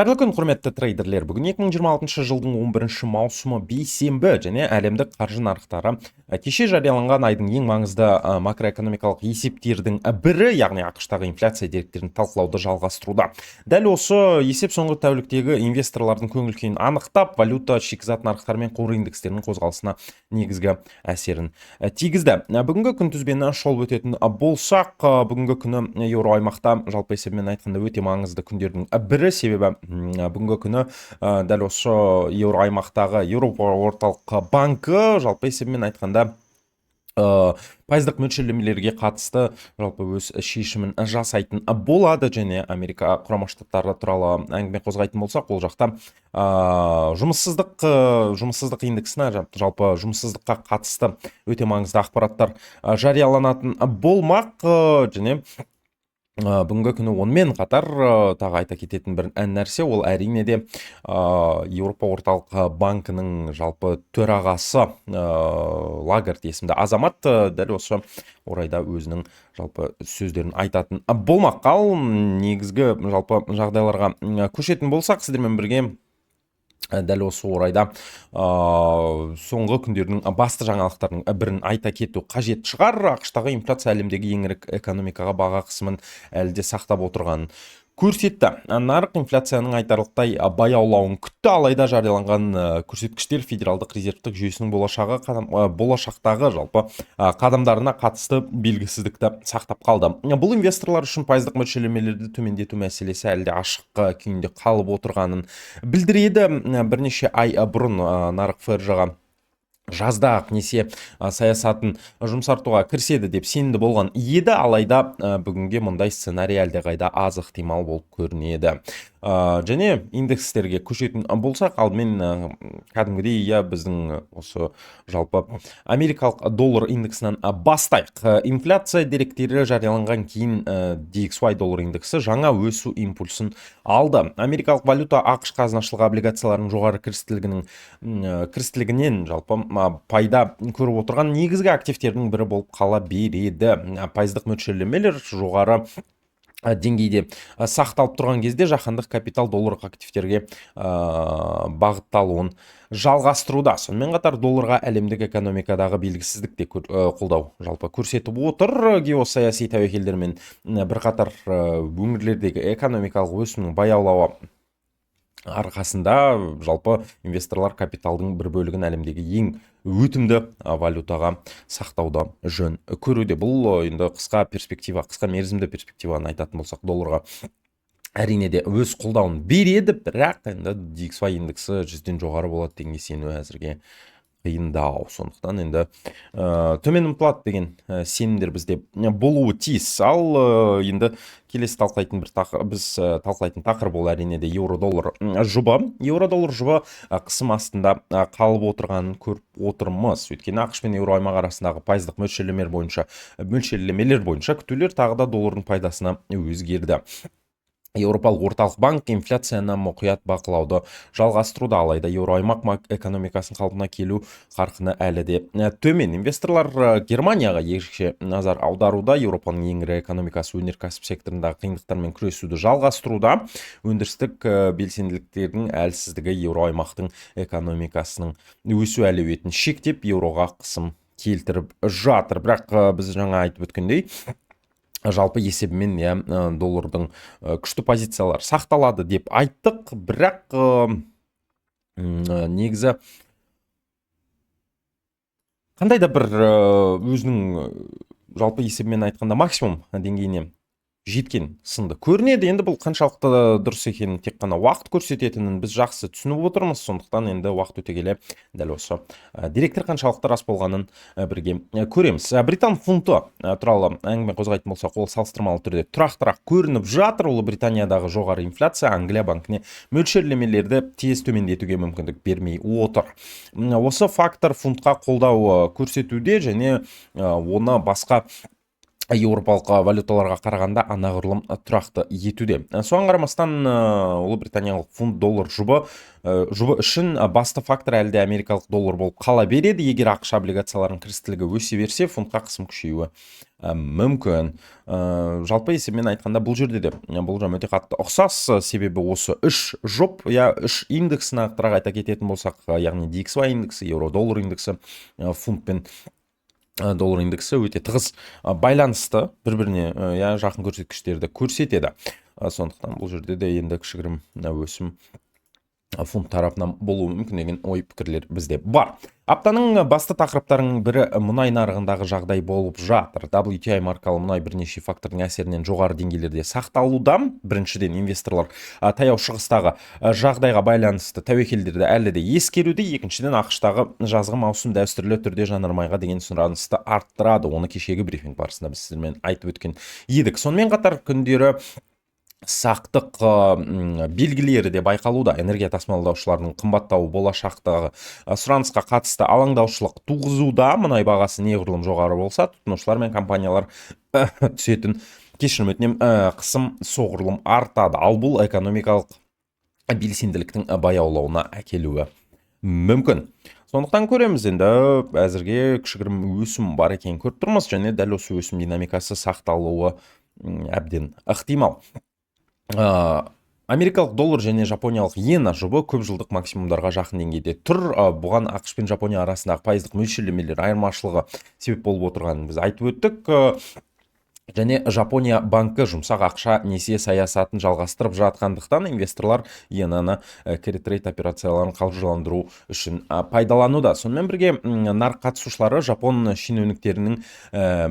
Қайырлы күн, құрметті трейдерлер. Бүгін 2026 жылдың 11 маусымы, бейсенбі, және әлемдік қаржы нарықтары кеше жарияланған айдың ең маңызды макроэкономикалық есептердің бірі, яғни АҚШ-тағы инфляция деректерін талқылауды жалғастыруда. Дәл осы есеп соңғы тәуліктегі инвесторлардың көңіл күйін анықтап, валюта, шикізат нарықтары мен қор индекстерінің қозғалысына негізгі әсерін тигізді. Бүгінгі күнтізбені шолып өтетін болсақ, бүгінгі күні еуро аймақта жалпы есебімен айтқанда өте маңызды күндердің бірі, себебі бүгінгі күні дәл осы еуро аймақтағы Еуропа орталық банкі жалпы есебімен айтқанда пайыздық мөлшерлемелерге қатысты жалпы өз шешімін жасайтын болады. Және Америка Құрама Штаттары туралы әңгіме қозғайтын болсақ, ол жақта жұмыссыздық индексіне, жалпы жұмыссыздыққа қатысты өте маңызды ақпараттар жарияланатын болмақ. Және бүгінгі күні онымен қатар тағы айта кететін бір нәрсе, ол әрине де Еуропа орталық банкінің жалпы төрағасы Лагард есімді азамат дәл осы орайда өзінің жалпы сөздерін айтатын болмақ. Ал негізгі жалпы жағдайларға көшетін болсақ, сіздермен бірге дәл осы орайда соңғы күндердің басты жаңалықтарының бірін айта кету қажет шығар. АҚШ-тағы инфляция әлемдегі ең ірі экономикаға баға қысымын әлі де сақтап отырғанын көрсетті. Нарық инфляцияның айтарлықтай баяулауын күтті, алайда жарияланған көрсеткіштер Федералдық резервтік жүйесінің болашақтағы жалпы қадамдарына қатысты белгісіздікті сақтап қалды. Бұл инвесторлар үшін пайыздық мөлшерлемелерді төмендету мәселесі әлі де ашық күйінде қалып отырғанын білдіреді. Бірнеше ай бұрын нарық ФРЖ-ға жазда ақ несие саясатын жұмсартуға кіріседі деп сенімді болған еді, алайда бүгінге мұндай сценарий әлдеқайда аз ықтимал болып көрінеді. Және индекстерге көшетін болсақ, алдымен кәдімгідей, иә, біздің осы жалпы америкалық доллар индексінен бастайық. Инфляция деректері жарияланған кейін DXY доллар индексі жаңа өсу импульсін алды. Америкалық валюта АҚШ қазынашылығы облигацияларының жоғары кірістілігінен жалпы пайда көріп отырған негізгі активтердің бірі болып қала береді. Пайыздық мөлшерлемелер жоғары деңгейде сақталып тұрған кезде жаһандық капитал долларлық активтерге бағытталуын жалғастыруда. Сонымен қатар долларға әлемдік экономикадағы белгісіздік те қолдау жалпы көрсетіп отыр. Геосаяси тәуекелдер мен бірқатар өңірлердегі экономикалық өсімнің баяулауы арқасында жалпы инвесторлар капиталдың бір бөлігін әлемдегі ең өтімді валютаға сақтауды жөн көруде. Бұл енді қысқа перспектива, қысқа мерзімді перспективаны айтатын болсақ, долларға әрине де өз қолдауын береді, бірақ енді DXY индексі 100-ден жоғары болады дегенге сену әзірге қиындау. Сондықтан енді төмен ұмтылады деген сенімдер бізде болуы тиіс. Ал енді келесі талқылайтын бір біз талқылайтын тақырып, ол әрине де еуро доллар жұбы. Еуро доллар жұбы қысым астында қалып отырғанын көріп отырмыз, өйткені АҚШ пен еуро аймақ арасындағы пайыздық мөлшерлемелер бойынша күтулер тағы да доллардың пайдасына өзгерді. Еуропалық орталық банк инфляцияны мұқият бақылауды жалғастыруда, алайда еуроаймақ экономикасының қалпына келу қарқыны әлі де төмен. Инвесторлар Германияға ерекше назар аударуда. Еуропаның ең ірі экономикасы өнеркәсіп секторындағы қиындықтармен күресуді жалғастыруда. Өндірістік белсенділіктердің әлсіздігі еуроаймақтың экономикасының өсу әлеуетін шектеп, еуроға қысым келтіріп жатыр. Бірақ біз жаңа айтып өткендей, жалпы есебімен, иә, доллардың күшті позициялар сақталады деп айттық, бірақ негізі қандай да бір өзінің жалпы есебімен айтқанда максимум деңгейіне жеткен сынды көрінеді. Енді бұл қаншалықты дұрыс екенін тек қана уақыт көрсететінін біз жақсы түсініп отырмыз. Сондықтан енді уақыт өте келе дәл осы деректер қаншалықты рас болғанын бірге көреміз. Британ фунты туралы әңгіме қозғайтын болсақ, ол салыстырмалы түрде тұрақтырақ көрініп жатыр. Ұлыбританиядағы жоғары инфляция Англия банкіне мөлшерлемелерді тез төмендетуге мүмкіндік бермей отыр. Осы фактор фунтқа қолдау көрсетуде және оны басқа Еуропалық валюталарға қарағанда анағұрлым тұрақты етуде. Соған қарамастан, ұлыбританиялық фунт доллар жұбы үшін басты фактор әлі де америкалық доллар болып қала береді. Егер АҚШ облигацияларының кірістілігі өсе берсе, фунтқа қысым күшеюі мүмкін. Жалпы есебімен айтқанда, бұл жерде де болжам өте қатты ұқсас, себебі осы үш жұп, иә, үш индекс, нақтырақ айта кететін болсақ, яғни DXY индексі, евро доллар индексі, фунт пен доллар индексі өте тығыз байланысты, бір біріне, иә, жақын көрсеткіштерді көрсетеді. Сондықтан бұл жерде де енді кішігірім өсім фунт тарапынан болуы мүмкін деген ой пікірлер бізде бар. Аптаның басты тақырыптарының бірі мұнай нарығындағы жағдай болып жатыр. WTI маркалы мұнай бірнеше фактордың әсерінен жоғары деңгейлерде сақталуда. Біріншіден, инвесторлар Таяу Шығыстағы жағдайға байланысты тәуекелдерді әлі де ескеруде. Екіншіден, АҚШ-тағы жазғы маусым дәстүрлі түрде жанармайға деген сұранысты арттырады. Оны кешегі брифинг барысында біз сіздермен айтып өткен едік. Сонымен қатар күндері сақтық белгілері де байқалуда. Энергия тасымалдаушыларының қымбаттауы болашақтағы сұранысқа қатысты алаңдаушылық туғызуда. Мұнай бағасы неғұрлым жоғары болса, тұтынушылар мен компаниялар түсетін, кешірім өтінемін, қысым соғұрлым артады. Ал бұл экономикалық белсенділіктің баяулауына әкелуі мүмкін. Сондықтан көреміз, енді әзірге кішігірім өсім бар екенін көріп тұрмыз және дәл осы өсім динамикасы сақталуы әбден ықтимал. Америкалық доллар және жапониялық иена жұбы көп жылдық максимумдарға жақын деңгейде тұр. Бұған АҚШ пен Жапония арасындағы пайыздық мөлшерлемелер айырмашылығы себеп болып отырғанын біз айтып өттік. Және Жапония банкі жұмсақ ақша несие саясатын жалғастырып жатқандықтан, инвесторлар иенаны carry trade операцияларын қаржыландыру үшін пайдалануда. Сонымен бірге нарық қатысушылары жапон шенеуніктерінің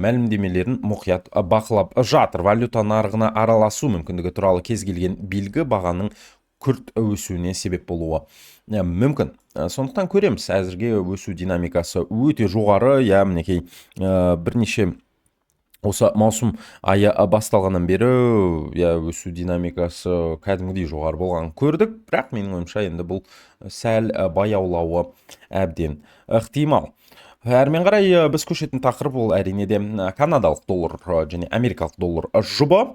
мәлімдемелерін мұқият бақылап жатыр. Валюта нарығына араласу мүмкіндігі туралы кез келген белгі бағаның күрт өсуіне себеп болуы мүмкін. Сондықтан көреміз, әзірге өсу динамикасы өте жоғары, иә, мінекей, бірнеше осы маусым айы басталғаннан бері, иә, өсу динамикасы кәдімгідей жоғары болғанын көрдік. Бірақ менің ойымша, енді бұл сәл баяулауы әбден ықтимал. Әрмен қарай біз көшетін тақырып ол, әрине де, канадалық доллар және америкалық доллар жұбы.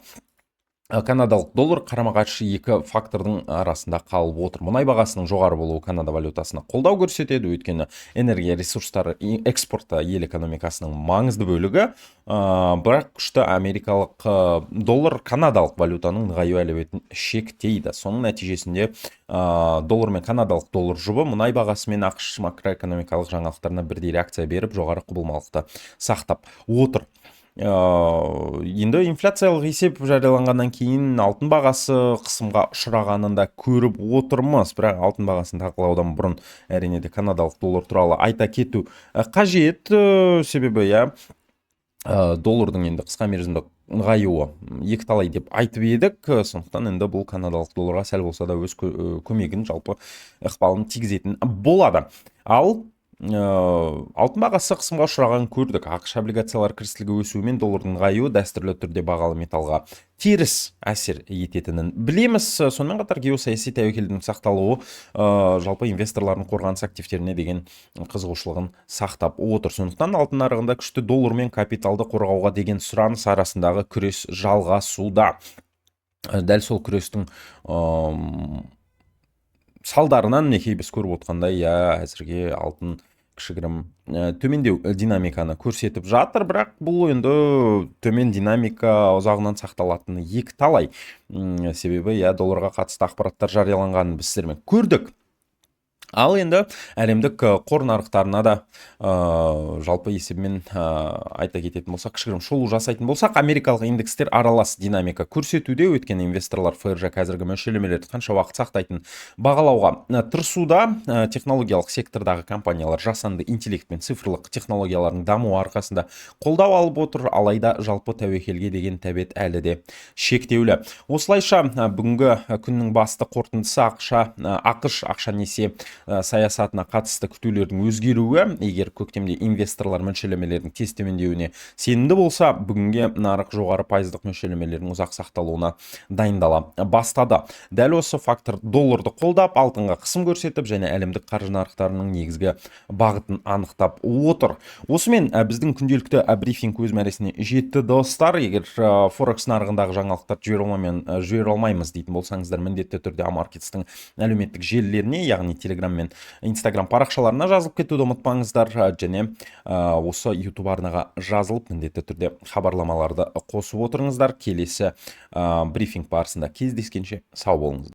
Канадалық доллар қарама-қарсы екі фактордың арасында қалып отыр. Мұнай бағасының жоғары болуы Канада валютасына қолдау көрсетеді, өйткені энергия ресурстары экспорты ел экономикасының маңызды бөлігі. Бірақ күшті америкалық доллар канадалық валютаның нығаю әлеуетін шектейді. Соның нәтижесінде доллар мен канадалық доллар жұбы мұнай бағасы мен АҚШ макроэкономикалық жаңалықтарына бірдей реакция беріп, жоғары құбылмалықты сақтап отыр. Енді инфляциялық есеп жарияланғаннан кейін алтын бағасы қысымға ұшырағанын да көріп отырмыз. Бірақ алтын бағасын талқылаудан бұрын, әрине де, канадалық доллар туралы айта кету қажет. Себебі, иә, доллардың енді қысқа мерзімді нығаюы екіталай деп айтып едік. Сондықтан енді бұл канадалық долларға сәл болса да өз көмегін, жалпы ықпалын тигізетін болады. Ал алтын бағасы қысымға ұшырағанын көрдік. АҚШ облигациялар кірістілігі өсуімен доллардың нығаюы дәстүрлі түрде бағалы металлға теріс әсер ететінін білеміз. Сонымен қатар геосаяси тәуекелдің сақталуы жалпы инвесторлардың қорғаныс активтеріне деген қызығушылығын сақтап отыр. Сондықтан алтын нарығында күшті доллар мен капиталды қорғауға деген сұраныс арасындағы күрес жалғасуда. Дәл сол күрестің салдарынан, мінекей, біз көріп отқандай, иә, әзірге алтын кішігірім төмендеу динамиканы көрсетіп жатыр. Бірақ бұл енді төмен динамика ұзағынан сақталатыны екіталай. Себебі, иә, долларға қатысты ақпараттар жарияланғанын біз сіздермен көрдік. Ал енді әлемдік қор нарықтарына да жалпы есебімен айта кететін болсақ, кішігірім шолу жасайтын болсақ, америкалық индекстер аралас динамика көрсетуде, өйткені инвесторлар ФРЖ қазіргі мөлшерлемелерді қанша уақыт сақтайтынын бағалауға тырысуда. Технологиялық сектордағы компаниялар жасанды интеллект пен цифрлық технологиялардың дамуы арқасында қолдау алып отыр, алайда жалпы тәуекелге деген тәбет әлі де шектеулі. Осылайша, бүгінгі күннің басты қорытындысы: АҚШ ақша несие саясатына қатысты күтулердің өзгеруі. Егер көктемде инвесторлар мөлшерлемелердің тез төмендеуіне сенімді болса, бүгінге нарық жоғары пайыздық мөлшерлемелердің ұзақ сақталуына дайындала бастады. Дәл осы фактор долларды қолдап, алтынға қысым көрсетіп және әлемдік қаржы нарықтарының негізгі бағытын анықтап отыр. Осымен біздің күнделікті брифинг өз мәресіне жетті, достар. Егер форекс нарығындағы жаңалықтарды жібере алмаймыз дейтін болсаңыздар, міндетті түрде Амаркетстің әлеуметтік желілеріне, яғни Телеграм мен Инстаграм парақшаларына жазылып кетуді ұмытпаңыздар және осы YouTube арнаға жазылып, міндетті түрде хабарламаларды қосып отырыңыздар. Келесі брифинг барысында кездескенше сау болыңыздар.